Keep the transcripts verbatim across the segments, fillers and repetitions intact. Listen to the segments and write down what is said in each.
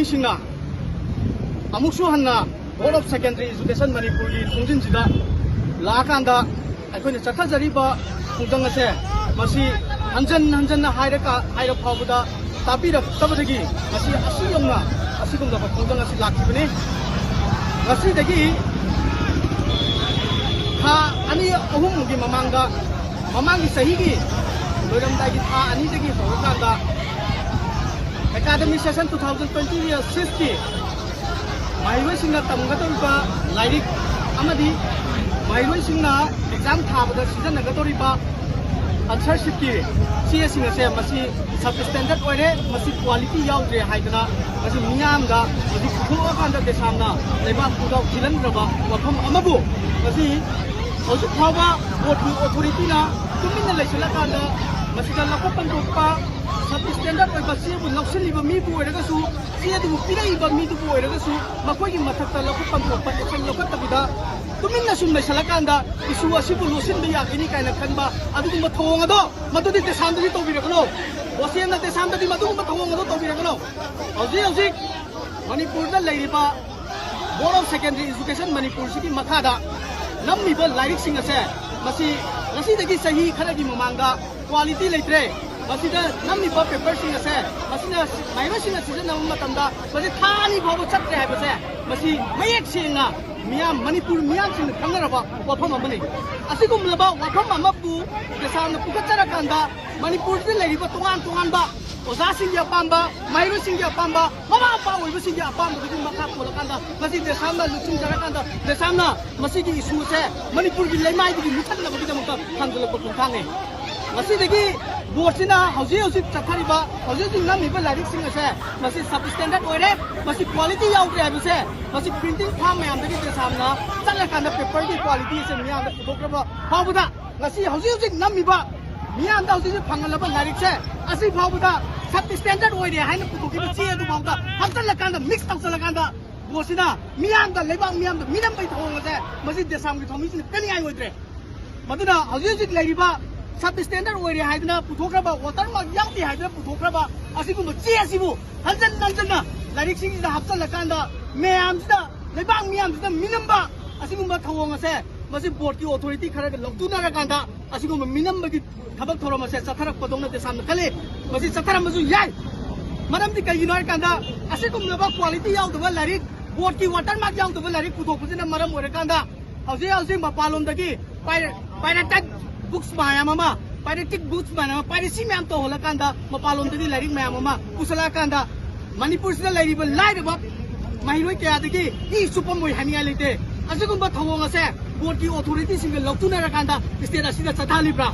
ꯁꯤꯡꯅ ꯑꯃꯨꯛꯁꯨ ꯍꯟꯅ Board of Secondary Education ꯃꯅꯤꯄꯨꯔꯒꯤ ꯊꯣꯡꯖꯤꯟꯁꯤꯗ ꯂꯥꯛꯑꯀꯥꯟꯗ ꯑꯩꯈꯣꯏꯅ ꯆꯠꯊꯖꯔꯤꯕ ꯈꯣꯡꯖꯪ ꯑꯁꯦ ꯃꯁꯤ ꯍꯟꯖꯟ ꯍꯟꯖꯟꯅ ꯍꯥꯏꯔꯀ ꯍꯥꯏꯔ ꯐꯥꯎꯕꯗ ꯇꯥꯕꯤꯔꯛꯇꯕꯗꯒꯤ ꯉꯁꯤ ꯑꯁꯨꯛ ꯌꯧꯅ ꯑꯁꯤꯒꯨꯝꯂꯕ ꯈꯣꯡꯖꯪ ꯑꯁꯤ ꯂꯥꯛꯈꯤꯕꯅꯤ꯫ ꯉꯁꯤꯗꯒꯤ ꯊꯥ ꯑꯅꯤ ꯑꯍꯨꯝꯒꯤ ꯃꯃꯥꯡꯗ, ꯃꯃꯥꯡꯒꯤ ꯆꯍꯤꯒꯤ ꯂꯣꯏꯔꯝꯗꯥꯏꯒꯤ ꯊꯥ ꯑꯅꯤꯗꯒꯤ ꯍꯧꯔꯀꯥꯟꯗ academic session two thousand twenty sixꯀꯤ ꯃꯍꯩꯔꯣꯏꯁꯤꯡꯅ ꯇꯝꯒꯗꯧꯔꯤꯕ ꯂꯥꯏꯔꯤꯛ ꯑꯃꯗꯤ ꯃꯍꯩꯔꯣꯏꯁꯤꯡꯅ exam ꯊꯥꯕꯗ ꯁꯤꯖꯤꯟꯅꯒꯗꯧꯔꯤꯕ answer sheetꯀꯤ ꯆꯦꯁꯤꯡ ꯑꯁꯦ ꯃꯁꯤ substandard ꯑꯣꯏꯔꯦ, ꯃꯁꯤ quality ꯌꯥꯎꯗ꯭ꯔꯦ ꯍꯥꯏꯗꯅ ꯃꯁꯤ ꯃꯤꯌꯥꯝꯗ ꯍꯧꯖꯤꯛ ꯄꯨꯊꯣꯛꯑꯀꯥꯟꯗ ꯗꯦꯁꯥꯝꯅ ꯂꯩꯕꯥꯛ ꯄꯨꯗꯥꯎ ꯊꯤꯜꯍꯟꯗ꯭ꯔꯕ ꯋꯥꯐꯝ ꯑꯃꯕꯨ ꯉꯁꯤ ꯍꯧꯖꯤꯛ ꯐꯥꯎꯕ boardꯀꯤ authorityꯅ ꯇꯨꯃꯤꯟꯅ ꯂꯩꯁꯤꯜꯂꯀꯥꯟꯗ ꯃꯁꯤꯗ ꯂꯧꯈꯠꯐꯝ ꯊꯣꯛꯄ substandard ꯑꯣꯏꯕ ꯆꯦꯕꯨ ꯂꯧꯁꯤꯜꯂꯤꯕ ꯃꯤꯕꯨ ꯑꯣꯏꯔꯒꯁꯨ, ꯆꯦ ꯑꯗꯨꯕꯨ ꯄꯤꯔꯛꯏꯕ ꯃꯤꯗꯨꯕꯨ ꯑꯣꯏꯔꯒꯁꯨ ꯃꯈꯣꯏꯒꯤ ꯃꯊꯛꯇ ꯂꯧꯈꯠꯐꯝ ꯊꯣꯛꯄ action ꯂꯧꯈꯠꯇꯕꯤꯗ ꯇꯨꯃꯤꯟꯅ ꯁꯨꯝ ꯂꯩꯁꯤꯜꯂꯀꯥꯟꯗ issue ꯑꯁꯤꯕꯨ ꯂꯣꯠꯁꯤꯟꯕ ꯌꯥꯒꯅꯤ ꯀꯥꯏꯅ ꯈꯟꯕ ꯑꯗꯨꯒꯨꯝꯕ ꯊꯧꯑꯣꯡ ꯑꯗꯣ ꯃꯗꯨꯗꯤ ꯗꯦꯁꯥꯝꯗꯗꯤ ꯇꯧꯕꯤꯔꯛꯀꯅꯣ꯫ ꯕꯣꯁꯦꯝꯅ ꯗꯦꯁꯥꯝꯗꯗꯤ ꯃꯗꯨꯒꯨꯝꯕ ꯊꯧꯑꯣꯡ ꯑꯗꯣ ꯇꯧꯕꯤꯔꯛꯀꯅꯣ꯫ ꯍꯧꯖꯤꯛ ꯍꯧꯖꯤꯛ ꯃꯅꯤꯄꯨꯔꯗ ꯂꯩꯔꯤꯕ Board of Secondary Education ꯃꯅꯤꯄꯨꯔꯁꯤꯒꯤ ꯃꯈꯥꯗ ꯅꯝꯃꯤꯕ ꯂꯥꯏꯔꯤꯛꯁꯤꯡ ꯑꯁꯦ ꯃꯁꯤ ꯉꯁꯤꯗꯒꯤ ꯆꯍꯤ ꯈꯔꯒꯤ ꯃꯃꯥꯡꯗ quality ꯂꯩꯇ꯭ꯔꯦ꯫ ꯃꯁꯤꯗ ꯅꯝꯃꯤꯕ paperꯁꯤꯡ ꯑꯁꯦ ꯃꯁꯤꯅ ꯃꯍꯩꯔꯣꯏꯁꯤꯡꯅ ꯁꯤꯖꯤꯟꯅꯕ ꯃꯇꯝꯗ ꯃꯁꯤ ꯊꯥ ꯑꯅꯤ ꯐꯥꯎꯕ ꯆꯠꯇ꯭ꯔꯦ ꯍꯥꯏꯕꯁꯦ ꯃꯁꯤ ꯃꯌꯦꯛ ꯁꯦꯡꯅ ꯃꯤꯌꯥꯝ, ꯃꯅꯤꯄꯨꯔ ꯃꯤꯌꯥꯝꯁꯤꯡꯅ ꯈꯪꯅꯔꯕ ꯋꯥꯐꯝ ꯑꯃꯅꯤ꯫ ꯑꯁꯤꯒꯨꯝꯂꯕ ꯋꯥꯐꯝ ꯑꯃꯕꯨ ꯗꯦꯁꯥꯝꯅ ꯄꯨꯈꯠꯆꯔꯀꯥꯟꯗ ꯃꯅꯤꯄꯨꯔꯁꯤꯗ ꯂꯩꯔꯤꯕ ꯇꯣꯉꯥꯟ ꯇꯣꯉꯥꯟꯕ ꯑꯣꯖꯥꯁꯤꯡꯒꯤ ꯑꯄꯥꯝꯕ, ꯃꯍꯩꯔꯣꯏꯁꯤꯡꯒꯤ ꯑꯄꯥꯝꯕ, ꯃꯃꯥ ꯃꯄꯥ ꯑꯣꯏꯕꯁꯤꯡꯒꯤ ꯑꯄꯥꯝꯕꯗꯨꯒꯤ ꯃꯈꯥ ꯄꯣꯜꯂꯀꯥꯟꯗ ꯉꯁꯤ ꯗꯦꯁꯥꯝꯅ ꯂꯨꯆꯤꯡꯖꯔꯀꯥꯟꯗ ꯗꯦꯁꯥꯝꯅ ꯃꯁꯤꯒꯤ issueꯁꯦ ꯃꯅꯤꯄꯨꯔꯒꯤ ꯂꯩꯃꯥꯏꯗꯒꯤ ꯃꯨꯊꯠꯅꯕꯒꯤꯗꯃꯛꯇ ꯊꯥꯡꯖꯜꯂꯛꯄ ꯈꯣꯡꯊꯥꯡꯅꯤ꯫ ꯃꯁꯤꯗꯒꯤ boardꯁꯤꯅ ꯍꯧꯖꯤꯛ ꯍꯧꯖꯤꯛ ꯆꯠꯊꯔꯤꯕ, ꯍꯧꯖꯤꯛ ꯍꯧꯖꯤꯛ ꯅꯝꯃꯤꯕ ꯂꯥꯏꯔꯤꯛꯁꯤꯡ ꯑꯁꯦ ꯃꯁꯤ substandard ꯑꯣꯏꯔꯦ, ꯃꯁꯤ quality ꯌꯥꯎꯗ꯭ꯔꯦ ꯍꯥꯏꯕꯁꯦ ꯃꯁꯤ printing farm ꯃꯌꯥꯝꯗꯒꯤ ꯗꯦꯁꯥꯝꯅ ꯆꯠꯂꯀꯥꯟꯗ paperꯒꯤ qualityꯁꯦ ꯃꯤꯌꯥꯝꯗ ꯄꯨꯊꯣꯛꯈ꯭ꯔꯕ ꯐꯥꯎꯕꯗ ꯉꯁꯤ ꯍꯧꯖꯤꯛ ꯍꯧꯖꯤꯛ ꯅꯝꯃꯤꯕ ꯃꯤꯌꯥꯝꯗ ꯍꯧꯖꯤꯛ ꯍꯧꯖꯤꯛ ꯐꯪꯍꯜꯂꯕ ꯂꯥꯏꯔꯤꯛꯁꯦ ꯑꯁꯤ ꯐꯥꯎꯕꯗ substandard ꯑꯣꯏꯔꯦ ꯍꯥꯏꯅ ꯄꯨꯊꯣꯛꯈꯤꯕ ꯆꯦ ꯑꯗꯨ ꯐꯥꯎꯗ ꯍꯥꯞꯆꯜꯂꯀꯥꯟꯗ, mix ꯇꯧꯁꯜꯂꯀꯥꯟꯗ boardꯁꯤꯅ ꯃꯤꯌꯥꯝꯗ, ꯂꯩꯕꯥꯛ ꯃꯤꯌꯥꯝꯗ ꯃꯤꯅꯝꯕꯩ ꯊꯧꯑꯣꯡ ꯑꯁꯦ ꯃꯁꯤ ꯗꯦꯁꯥꯝꯒꯤ ꯊꯧꯃꯤꯁꯤꯡꯅ ꯄꯦꯟꯅꯤꯡꯉꯥꯏ ꯑꯣꯏꯗ꯭ꯔꯦ꯫ ꯃꯗꯨꯅ ꯍꯧꯖꯤꯛ ꯍꯧꯖꯤꯛ ꯂꯩꯔꯤꯕ substandard ꯑꯣꯏꯔꯦ ꯍꯥꯏꯗꯨꯅ ꯄꯨꯊꯣꯛꯈ꯭ꯔꯕ, watermark ꯌꯥꯎꯗꯦ ꯍꯥꯏꯗꯨꯅ ꯄꯨꯊꯣꯛꯈ꯭ꯔꯕ ꯑꯁꯤꯒꯨꯝꯕ ꯆꯦ ꯑꯁꯤꯕꯨ ꯍꯟꯖꯟ ꯍꯟꯖꯟꯅ ꯂꯥꯏꯔꯤꯛꯁꯤꯡꯁꯤꯗ ꯍꯥꯞꯆꯤꯜꯂꯀꯥꯟꯗ ꯃꯌꯥꯝꯁꯤꯗ, ꯂꯩꯕꯥꯛ ꯃꯤꯌꯥꯝꯁꯤꯗ ꯃꯤꯅꯝꯕ ꯑꯁꯤꯒꯨꯝꯕ ꯊꯧꯑꯣꯡ ꯑꯁꯦ ꯃꯁꯤ ꯕꯣꯔꯗꯀꯤ ꯑꯣꯊꯣꯔꯤꯇꯤ ꯈꯔꯒ ꯂꯧꯊꯣꯛꯅꯔꯀꯥꯟꯗ ꯑꯁꯤꯒꯨꯝꯕ ꯃꯤꯅꯝꯕꯒꯤ ꯊꯕꯛ ꯊꯧꯔꯝ ꯑꯁꯦ ꯆꯠꯊꯔꯛꯄꯗꯧꯅ ꯗꯦꯁꯥꯝꯅ ꯈꯜꯂꯤ꯫ ꯃꯁꯤ ꯆꯠꯊꯔꯝꯕꯁꯨ ꯌꯥꯏ꯫ ꯃꯔꯝꯗꯤ ꯀꯩꯒꯤꯅꯣ ꯍꯥꯏꯔꯀꯥꯟꯗ ꯑꯁꯤꯒꯨꯝꯂꯕ ꯀ꯭ꯋꯥꯂꯤꯇꯤ ꯌꯥꯎꯗꯕ ꯂꯥꯏꯔꯤꯛ, ꯕꯣꯔꯗꯀꯤ ꯋꯥꯇꯔ ꯃꯥꯔꯛ ꯌꯥꯎꯗꯕ ꯂꯥꯏꯔꯤꯛ ꯄꯨꯊꯣꯛꯄꯁꯤꯅ ꯃꯔꯝ ꯑꯣꯏꯔꯀꯥꯟꯗ ꯍꯧꯖꯤꯛ ꯍꯧꯖꯤꯛ ꯃꯄꯥꯟꯂꯣꯝꯗꯒꯤ ꯄꯥꯏꯔꯦꯇꯦꯠ ꯕꯨꯛꯁ ꯃꯌꯥꯝ ꯑꯃ, ꯄꯥꯏꯔꯦꯇꯦꯠ ꯕꯨꯛꯁ ꯃꯌꯥꯝ ꯑꯃ, ꯄꯥꯏꯔꯦꯁꯤ ꯃꯌꯥꯝ ꯇꯧꯍꯜꯂꯀꯥꯟꯗ ꯃꯄꯥꯟꯂꯣꯝꯗꯒꯤ ꯂꯥꯏꯔꯤꯛ ꯃꯌꯥꯝ ꯑꯃ ꯄꯨꯁꯜꯂꯛꯑꯀꯥꯟꯗ ꯃꯅꯤꯄꯨꯔꯁꯤꯗ ꯂꯩꯔꯤꯕ ꯂꯥꯏꯔꯕ ꯃꯍꯩꯔꯣꯏ ꯀꯌꯥꯗꯒꯤ ꯏ ꯆꯨꯞꯄꯝꯃꯣꯏ ꯍꯥꯏꯅꯤꯡꯉꯥꯏ ꯂꯩꯇꯦ꯫ ꯑꯁꯤꯒꯨꯝꯕ ꯊꯧꯑꯣꯡ ꯑꯁꯦ ꯕꯣꯔꯗꯀꯤ ꯑꯣꯊꯣꯔꯤꯇꯤꯁꯤꯡꯒ ꯂꯧꯊꯣꯛꯅꯔꯀꯥꯟꯗ ꯁ꯭ꯇꯦꯠ ꯑꯁꯤꯗ ꯆꯠꯊꯍꯜꯂꯤꯕ꯭ꯔꯥ?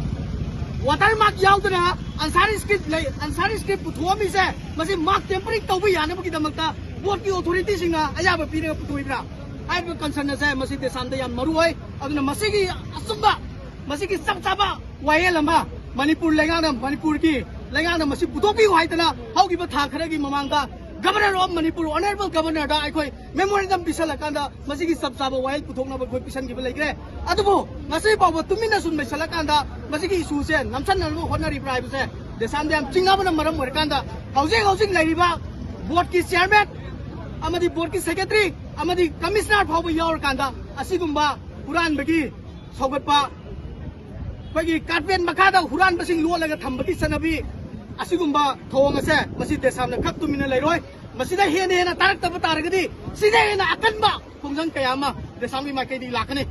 ꯋꯥꯇꯔ ꯃꯥꯔꯛ ꯌꯥꯎꯗꯅ ꯑꯟꯁꯥꯔ ꯁ꯭ꯀ꯭ꯔꯤꯞ ꯂꯩ, ꯑꯟꯁꯥꯔ ꯁ꯭ꯀ꯭ꯔꯤꯞ ꯄꯨꯊꯣꯛꯑꯝꯃꯤꯁꯦ ꯃꯁꯤ ꯃꯥꯔꯛ ꯇꯦꯝꯄꯔꯤꯡ ꯇꯧꯕ ꯌꯥꯅꯕꯒꯤꯗꯃꯛꯇ ꯕꯣꯔꯗꯀꯤ ꯑꯣꯊꯣꯔꯤꯇꯤꯁꯤꯡꯅ ꯑꯌꯥꯕ ꯄꯤꯔꯒ ꯄꯨꯊꯣꯛꯏꯕ꯭ꯔꯥ? ꯍꯥꯏꯔꯤꯕ ꯀꯟꯁꯔꯟ ꯑꯁꯦ ꯃꯁꯤ ꯗꯦꯁꯥꯝꯗ ꯌꯥꯝ ꯃꯔꯨ ꯑꯣꯏ꯫ ꯑꯗꯨꯅ ꯃꯁꯤꯒꯤ ꯑꯆꯨꯝꯕ, ꯃꯁꯤꯒꯤ ꯆꯞ ꯆꯥꯕ ꯋꯥꯌꯦꯜ ꯑꯃ ꯃꯅꯤꯄꯨꯔ ꯂꯩꯉꯥꯛꯅ, ꯃꯅꯤꯄꯨꯔꯒꯤ ꯂꯩꯉꯥꯛꯅ ꯃꯁꯤ ꯄꯨꯊꯣꯛꯄꯤꯌꯨ ꯍꯥꯏꯗꯅ ꯍꯧꯈꯤꯕ ꯊꯥ ꯈꯔꯒꯤ ꯃꯃꯥꯡꯗ Governor of Manipur, Honorable Governorꯗ ꯑꯩꯈꯣꯏ ꯃꯦꯃꯣꯔꯦꯟꯗꯝ ꯄꯤꯁꯜꯂꯀꯥꯟꯗ ꯃꯁꯤꯒꯤ ꯆꯞ ꯆꯥꯕ ꯋꯥꯌꯦꯜ ꯄꯨꯊꯣꯛꯅꯕ ꯑꯩꯈꯣꯏ ꯄꯤꯁꯟꯈꯤꯕ ꯂꯩꯈ꯭ꯔꯦ꯫ ꯑꯗꯨꯕꯨ ꯉꯁꯤ ꯐꯥꯎꯕ ꯇꯨꯃꯤꯟꯅ ꯁꯨꯝ ꯂꯩꯁꯜꯂꯀꯥꯟꯗ ꯃꯁꯤꯒꯤ ꯏꯁꯨꯁꯦ ꯅꯝꯁꯟꯅꯅꯕ ꯍꯣꯠꯅꯔꯤꯕ꯭ꯔꯥ ꯍꯥꯏꯕꯁꯦ ꯗꯦꯁꯥꯝꯗ ꯌꯥꯝ ꯆꯤꯡꯅꯕꯅ ꯃꯔꯝ ꯑꯣꯏꯔꯀꯥꯟꯗ ꯍꯧꯖꯤꯛ ꯍꯧꯖꯤꯛ ꯂꯩꯔꯤꯕ ꯕꯣꯔꯗꯀꯤ ꯆꯤꯌꯔꯃꯦꯟ ꯑꯃꯗꯤ ꯕꯣꯔꯗꯀꯤ ꯁꯦꯀ꯭ꯔꯦꯇꯔꯤ ꯑꯃꯗꯤ ꯀꯃꯤꯁꯅꯔ ꯐꯥꯎꯕ ꯌꯥꯎꯔꯀꯥꯟꯗ ꯑꯁꯤꯒꯨꯝꯕ ꯍꯨꯔꯥꯟꯕꯒꯤ ꯁꯧꯒꯠꯄ, ꯑꯩꯈꯣꯏꯒꯤ ꯀꯥꯔꯄꯦꯠ ꯃꯈꯥꯗ ꯍꯨꯔꯥꯟꯕꯁꯤꯡ ꯂꯣꯠꯂꯒ ꯊꯝꯕꯒꯤ ꯆꯠꯅꯕꯤ, ꯑꯁꯤꯒꯨꯝꯕ ꯊꯧꯑꯣꯡ ꯑꯁꯦ ꯃꯁꯤ ꯗꯦꯁꯥꯝꯅ ꯈꯛ ꯇꯨꯃꯤꯟꯅ ꯂꯩꯔꯣꯏ꯫ ꯃꯁꯤꯗ ꯍꯦꯟꯅ ꯍꯦꯟꯅ ꯇꯥꯔꯛꯇꯕ ꯇꯥꯔꯒꯗꯤ ꯁꯤꯗ ꯍꯦꯟꯅ ꯑꯀꯟꯕ ꯈꯣꯡꯖꯪ ꯀꯌꯥ ꯑꯃ ꯗꯦꯁꯥꯝꯒꯤ ꯃꯥꯏꯀꯩꯗꯒꯤ ꯂꯥꯛꯀꯅꯤ꯫